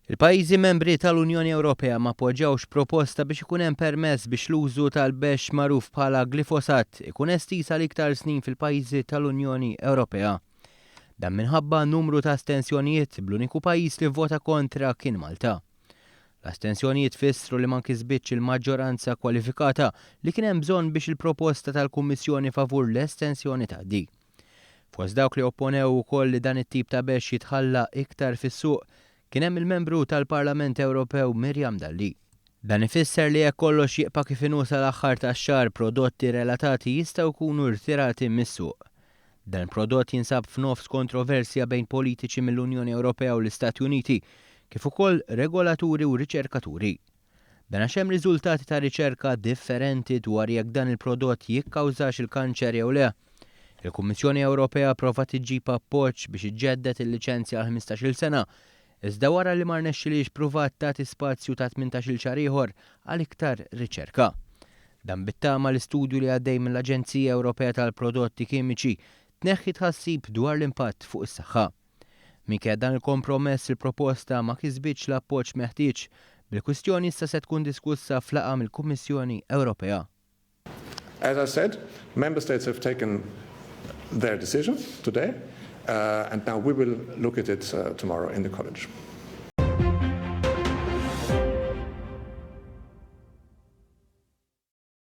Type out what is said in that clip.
Il-pajjiżi membri tal-Unjoni Ewropea ma appoġġjawx proposta biex ikun hemm permess biex l-użu tal-bexx magħruf bħala glifosat ikun estiż għal iktar snin fil-pajjiżi tal-Unjoni Ewropea. Dan minħabba numru ta' astensjonijiet, bl-uniku pajjiż li vvota kontra kien Malta. L-astensjonijiet fissru li ma nkisbitx il-maġġoranza kwalifikata li kien hemm bżonn biex il-proposta tal-Kummissjoni favur l-estensjoni tgħaddi. Fost dawk li opponew ukoll li dan it-tip ta' bexx jitħalla iktar fis-suq kien hemm il-Membru tal-Parlament Ewropew Miriam Dalli. Dan ifisser li jekk kollox jibqa' kif inhu sal-aħħar tax-xahar, prodotti relatati jistgħu jkunu rtirati mis-suq. Dan il-prodott jinsab f'nofs kontroversja bejn politiċi mill-Unjoni Ewropea u l-Istati Uniti, kif ukoll regolaturi u riċerkaturi. Dan għax hemm riżultati ta' riċerka differenti dwar jekk dan il-prodott jikkawżax il-kanċer jew le. Il-Kummissjoni Ewropea provat iġġib appoġġ biex iġġedded il-liċenzja għal 15-il sena, iżda wara li ma rnexxilhiex pruvat tagħti spazju ta' 18-il xahar ieħor għal iktar riċerka. Dan bit-tama li studju li għaddej mill-Aġenzija Ewropea tal-Prodotti Kimiċi tneħħi tħassib dwar l-impatt fuq is-saħħa. Minkejja dan il-kompromess, il-proposta ma kisbitx l-appoġġ meħtieġ, bil-kwistjoni issa se tkun diskussa f'laqgħa mill-Kummissjoni Ewropea. As I said, member states have taken their decision today, and now we will look at it tomorrow in the college.